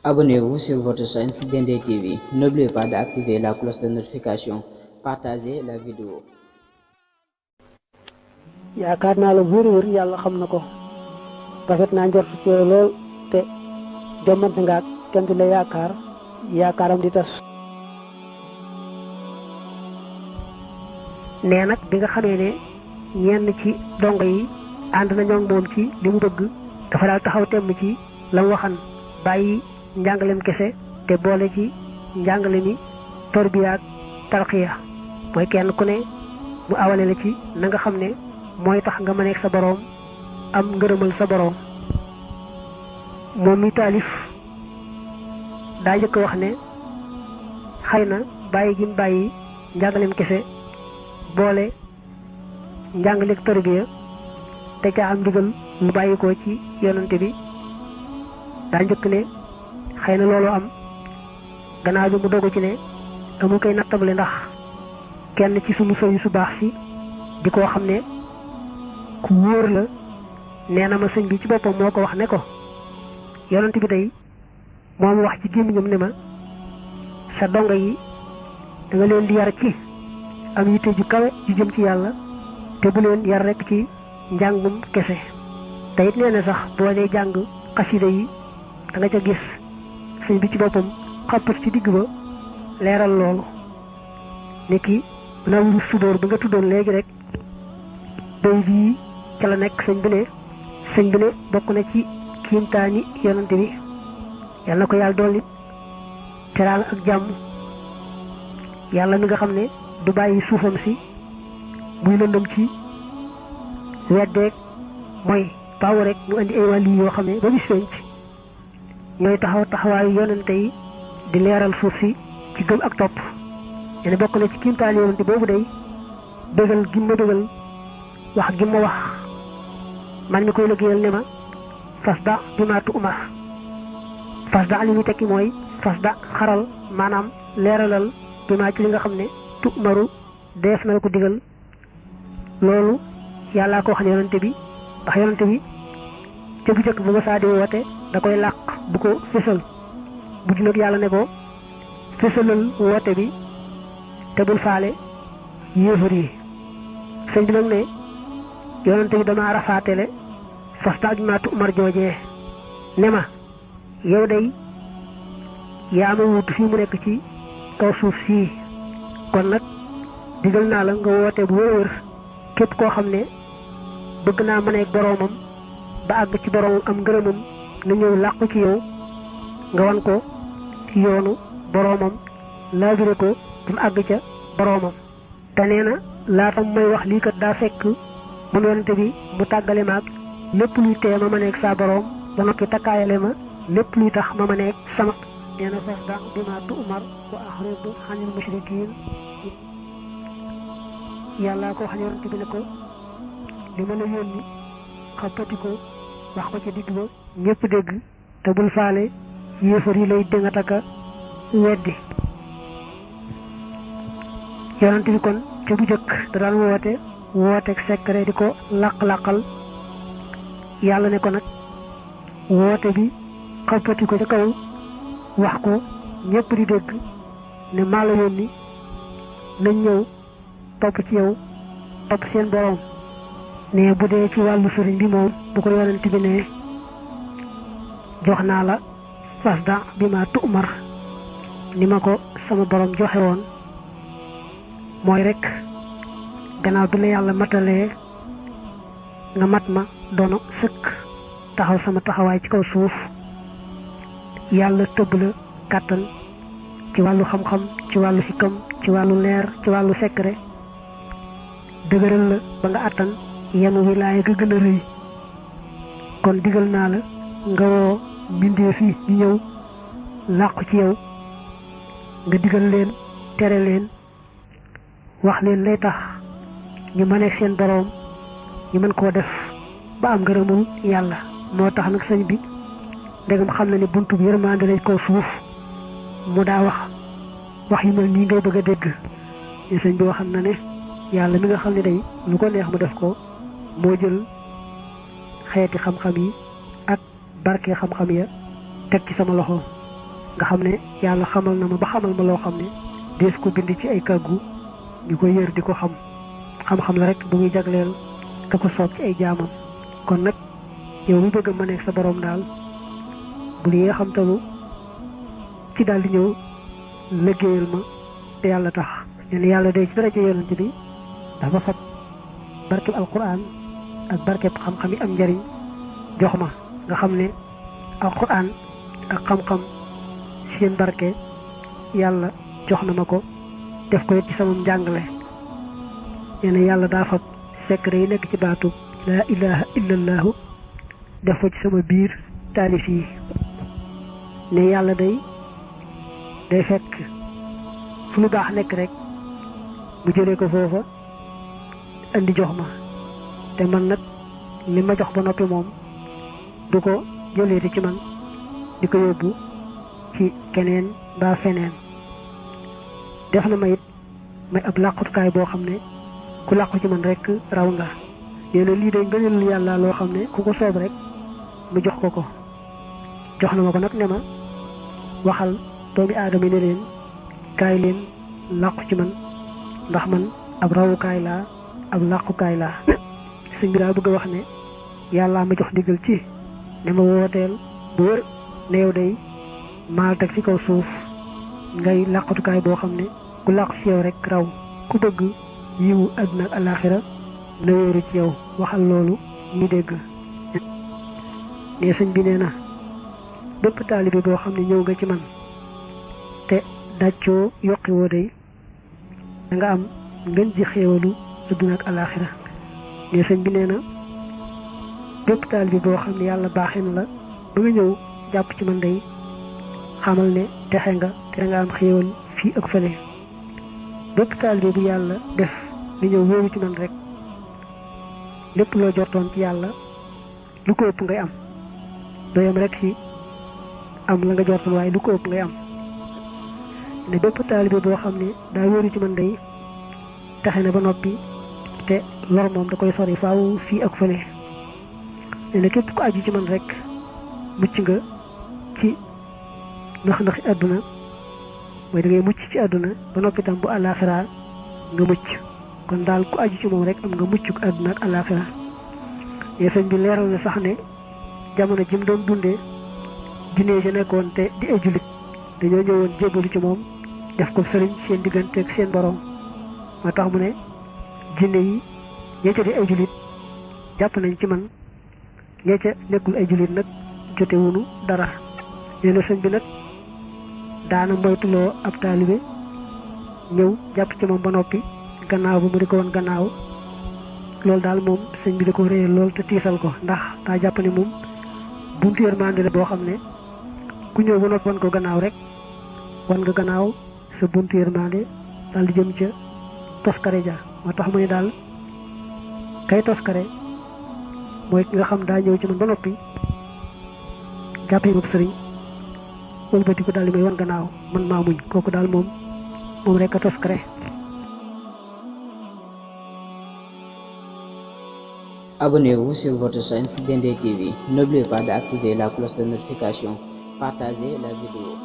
Abonnez-vous sur votre chaîne Dendé TV. N'oubliez pas d'activer la cloche de notification. Partagez la vidéo. yaakaar naa la wër yàlla xam na ko rafet naa njort ci lool te jommante nga ak kenn di la yaakaaram di tas. nee nag bi nga xamee ne ñenn ci dongo yi ànd nañoo ak moom ci li mu bëgg dafa daal taxaw temm ci la mu waxan bàyyi njàngalem kese te boole ci njàngale mi tarbiya ak tarqiya mooy kenn ku ne mu awale la ci na nga xam ne mooy tax nga mëneeg sa boroom am ngërëmal sa boroom. moom mi taalif daa njëkk wax ne xëy na bàyyi gi mu bàyyi njàngalem kese boole njàngaleeg tarbiya te caa am ndigal lu bàyyi ko ci yonante bi daa njëkk ne xëy na loolu am gannaaw bi mu dogu ci ne amul koy nattable ndax kenn ci sunu sëriñ su baax si di koo xam ne ku wóor la nee na ma sëñ bi ci boppam moo ko wax ne ko yonent bi day moom wax ci gémmiñam ne ma sa dongo yi da nga leen di yar ci am yitte ju kawe ju jëm ci yàlla te bu leen yar rekk ci njàngum kese te it nee na sax boo dee jàng xasida yi da nga ca gis sëñ bi ci boppam xappat ci digg ba leeral loolu niki Nawru Sudóor ba nga tuddoon léegi rek bay bii ca la nekk sëñ bi ne bokk na ci kiimtaani yonante bi yàlla na ko yàlla dolli teraanga ak jàmm yàlla mi nga xam ne du bàyyi suufam si muy lëndëm ci weddeeg mooy paaw rek mu indi ay wàll yoo xam ne ba bis penc ñooy taxaw taxawaayu yonante yi di leeral suuf si ci gëm ak topp yene bokk na ci kiimtaani yonante boobu day bégal gi ma bégal wax gi ma wax man mi koy liggéeyal ne ma fasda bi ma tu'mar fasda li ñu tekki mooy fasda xaral maanaam leeralal bi ma ci li nga xam ne tu'maru def na la ko digal loolu yàllaa ko wax ne yonante bi ndax yonante bi ca bu jëkk bu ma saa di woote da koy làq bu ko fésal bu di nag yàlla ne ko fésalal woote bi te bul faale yéefar yi sëñ bi nag ne yonante bi dama rafaatele fasta bi ma tu'mar joojee ne ma yow day yaa ma wutu fii mu nekk ci kaw suuf sii kon nag digal naa la nga woote bu wër képp koo xam ne bëgg naa mën a ak boroomam ba àgg ci boroomam am ngërëmam na ñëw làqu ci yow nga wan ko ci yoonu boroomam laabire ko ba mu àgg ca boroomam te nee na laatam may wax lii kat daa fekk moom yonante bi mu tàggale ma ak lépp luy tee ma nekk saa boroom ba noppi takkaayale ma lépp luy tax ma nekk sama nee na fasda bima tu'mar wa a'rid anil mushrikiin yàlla ko wax yonante bi ne ko li ma la yónni xappati ko wax ko ca digg ba ñëpp dégg te bul faale yéefar yi lay déngataka weddi yonante bi kon ca bu jëkk da daan wooteeg secret di ko làq-làqal yàlla ne ko nag woote bi xappati ko ca kaw wax ko ñëpp di dégg ne maa la yónni nañ ñëw topp ci yow topp seen boroom ne bu dee ci wàllu sëriñ bi moom bu ko yonent bi ne jox naa la fasda bi ma tu'mar ni ma ko sama boroom joxe woon mooy rek gannaaw bi la yàlla matalee nga mat ma doonu sëkk taxaw sama taxawaay ci kaw suuf yàlla tëbb la kàttan ci wàllu xam-xam ci wàllu xikam ci wàllu leer ci wàllu secret dëgëral la ba nga àttan yenu wilaaya ga gën a rëy kon digal naa la nga woo mbindee fi ñu ñëw làqu ci yow nga digal leen tere leen wax leen lay tax ñu mën ak seen boroom ñu mën koo def ba am ngërëmul yàlla moo tax nag sëñ bi ndegam xam na ne buntu bi yërmande lañ kaw suuf mu daa wax yu mel nii ngay bëgg a dégg ñu sëñ bi waxam na ne yàlla mi nga xam ne day lu ko neex mu def ko moo jël xeeti xam-xam yi ak barke xam-xam ya teg ci sama loxo nga xam ne yàlla xamal na ma ba xamal ma loo xam ne dees ko bind ci ay kàggu ñu ko yër di ko xam xam-xam la rek bu muy jagleel ka ko soob ci ay jaamam kon nag yow mi bëgg ma nekk sa borom daal bul yee xam talu ci daal di ñëw liggéeyal ma te yàlla tax ñen yàlla day ci daraja yonent bi dafa fab barkeb alquran ak barkeb xam-xam yi am njariñ jox ma nga xam ne alquran ak xam-xam seen barke yàlla jox na ma ko def ko ci sama njàngale ñen yàlla daa fab secret yi nekk ci baatub laa ilaha illallahu def ko ci sama biir taalif yi ne yàlla day fekk fu lu baax nekk rek mu jëlee ko foofa andi jox ma te man nag li ma jox ba noppi moom du ko jëleeti ci man di ko yóbbu ci keneen mbaa feneen def na ma it may ab làqutukaay boo xam ne ku làqu ci man rek raw nga yéena lii day ngëneelul yàlla loo xam ne ku ko soob rek mu jox ko jox na ma ko nag ne ma waxal doomi aadama ne leen kaay leen làqu ci man ndax man ab rawukaay laa ab làqukaay laa sëñ bi daa bëgg a wax ne yàllaa ma jox ndigal ci ne ma wooteel bu wër ne yow day maal teg ci kaw suuf ngay làqutukaay boo xam ne ku làqu ci yow rek raw ku bëgg yiwu àdduna ak alaaxira na wéeru ci yow waxal loolu ñu dégg ne sëñ bi nee na bépp taalibe boo xam ne ñëw nga ci man te dàccoo yokki woo day da nga am ngeen ji xéewalu àdduna ak alaaxira ne sëñ bi nee na bépp taalibe boo xam ne yàlla baaxee na la ba nga ñëw jàpp ci man day xamal ne texe nga te da nga am xéewal fii ak fële bépp taalibe bu yàlla def nga ñëw wéeru ci man rek lépp loo jortoon ci yàlla lu ko ëpp ngay am doo yem rek ci am la nga jortoon waaye lu ko ëpp ngay am ne bépp taalibe boo xam ne daa wéeru ci man day taxe na ba noppi te lor moom da koy sori faaw fii ak fële ne képp ku aju ci man rek mucc nga ci nax-naxi àdduna mooy da ngay mucc ci àdduna ba noppi tam bu àllaaxira nga mucc kon daal ku aju ci moom rek am nga muccuk àdduna ak àllaaxira sëñ bi leeral na sax ne jamono ji mu doon dundee jinne ja nekkoon te di ay jullit dañoo ñëwoon jébbalu ci moom def ko sëriñ seen diggante ak seen borom moo tax mu ne jinne yi ñee ca di ay jullit jàpp nañ ci man ñee ca nekkul ay jullit nag jote wunu dara nee na sëñ bi nag daana moytuloo ab taalibe ñëw jàpp ci moom ba noppi gannaaw ba mu di ko woon gannaaw loolu daal moom sëñ bi da ko réyal lool te tiisal ko ndax daa jàpp ne moom buntu yërmande la boo xam ne ku ñëw ba noppi wan ko gannaaw rek wan nga gannaaw sa buntu yërmande daal di jëm ca toskare ja moo tax mu ne daal kay toskare mooy ki nga xam daa ñëw ci man ba noppi jàppee moom sëriñ wëlbati ko daal di may wan gannaaw man maa muñ kooku daal moom rek a toskare. Abonnez-vous sur votre chaîne DND TV. N'oubliez pas d'activer la cloche de notification. Partagez la vidéo.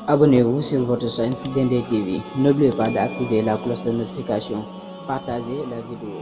Abonnez-vous sur votre chaîne DND TV. N'oubliez pas d'activer la cloche de notification. Partagez la vidéo.